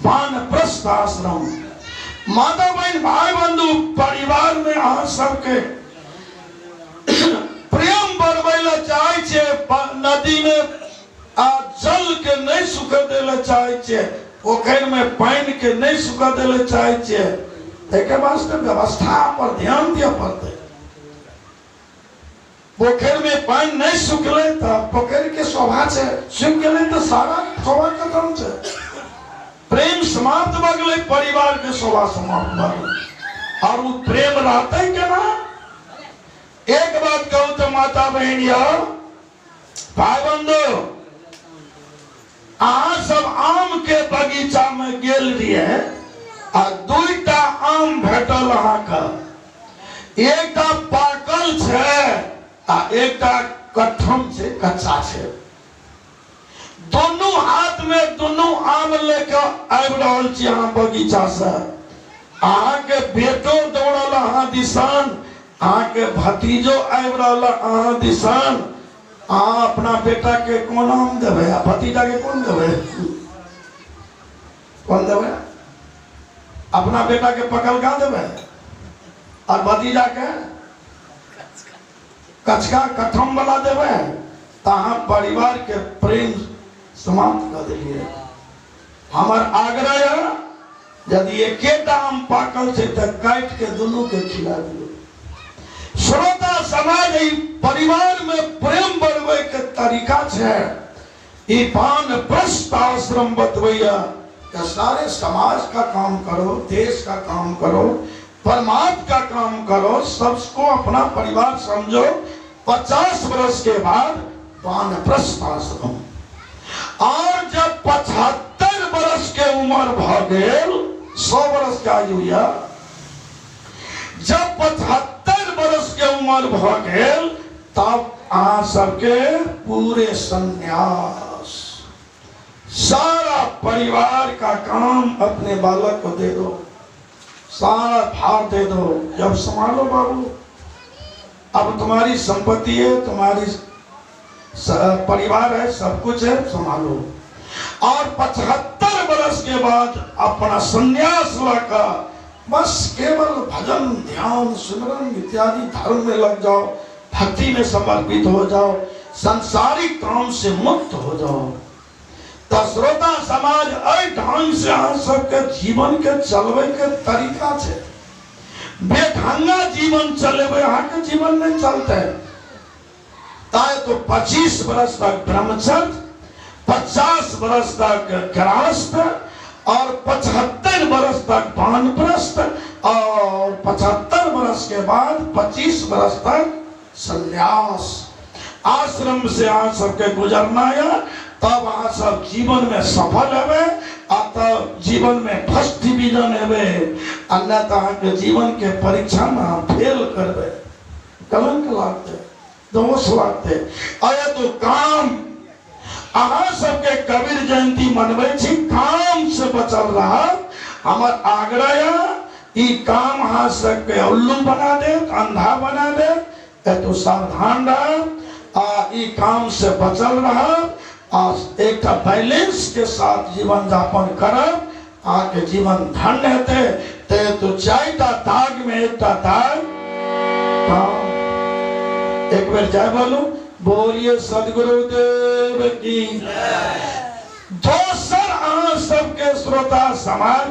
वानप्रस्थ आश्रम। माता बहन भाई बंधु, परिवार में अहाँ सबके प्रेम बढ़बै लए चाहै छियै, नदी में आ जल के नहीं सुखै दै लए चाहै छियै, पोखरि में पानि के नहीं सुखै दै लए चाहै छियै, ताहिके वास्ते व्यवस्था पर ध्यान दिअ पड़तै। पोखरि में पानि नहीं सुखलै तऽ पोखरि के शोभा छै, सुखि गेलै तऽ सारा शोभा खत्म छै। प्रेम समाप्त भऽ गेलै, परिवार के शोभा समाप्त भऽ गेलै। और ओ प्रेम रहतै केना? एक बात कहू तऽ माता बहिन यौ भाई बंधु, अहाँ सब आम के बगीचा में गेल रहियै आ दुईटा आम भेटल अहाँके, एकटा पाकल छै आ एकटा कठम छै, कच्चा छै। दोनों हाथ में दोनों आम लेके आबि रहल छी अहाँ बगीचा से। अहाँके बेटो दौड़ल अहाँ दिसन, अहाँके भतीजो आबि रहल अहाँ दिसन। अहाँ अपना बेटा के कोन आम देबै आ भतीजा के कोन देबै? कोन देबै? अपना बेटा के पकलका देबै और भतीजा के कचका कठम वाला देबै? तऽ अहाँ परिवार के प्रेम समाप्त कऽ देलियै। हमर आग्रह यऽ, यदि एकेटा आम पाकल छै तऽ काटि के दुनू के खिला दियौ। श्रोता समाज, ई परिवार में प्रेम बढ़बै के तरीका छै। ई वानप्रस्थ आश्रम बतबैया कि सारे समाज का काम करो, देश का काम करो, परमात्मा का काम करो, सबको अपना परिवार समझो। 50 वर्ष के बाद वानप्रस्थ आश्रम। और जब 75 वर्ष के उम्र भ गेल, 100 वर्ष के आयु या, जब 75 वर्ष के उम्र भ गेल तब अहाँ सबके पूरे संन्यास, सारा परिवार का काम अपने बालक को दे दो, सारा भार दे दो। जब संभालो बाबू, अब तुम्हारी संपत्ति है, तुम्हारी परिवार है, सब कुछ है, संभालो। और 75 वर्ष के बाद अपना संन्यास लाकर बस केवल भजन ध्यान सुमरन इत्यादि धर्म में लग जाओ, भक्ति में समर्पित हो जाओ, सांसारिक काम से मुक्त हो जाओ। तो श्रोता समाज, एहि ढंग से अहाँ सबके जीवन के चलबै के तरीका छै। बेढंगा जीवन चलेबै, अहाँके जीवन नहीं चलते। ताय तो 25 वर्ष तक ब्रह्मचर्य, 50 वर्ष तक गृहस्थ और 75 वर्ष तक वानप्रस्थ और 75 वर्ष के बाद 25 वर्ष तक संन्यास आश्रम से अहाँ सबके गुजरना है, तब अहाँ सब जीवन में सफल हेबै आ तब जीवन में फर्स्ट डिवीजन हेबै, आ नहि तऽ अहाँके जीवन के परीक्षा में अहाँ फेल करबै, कलंक लागतै, दोष लागतै। अरे तो काम अहाँ सबके कबीर जयंती मनबै छी, काम से बचल रहब। हमर आग्रह यऽ, ई काम अहाँ सबके उल्लू बना देत, अंधा बना देत, तो सावधान रहब आ ई काम से बचल रहब आ एकटा बैलेंस के साथ जीवन यापन करब, अहाँके जीवन धन्य हेतै। ते तो 4टा दाग में एकटा दाग काम। एक बेर जय बोलू, बोलिए सदगुरुदेव की। दोसर अहाँ सबके श्रोता समाज,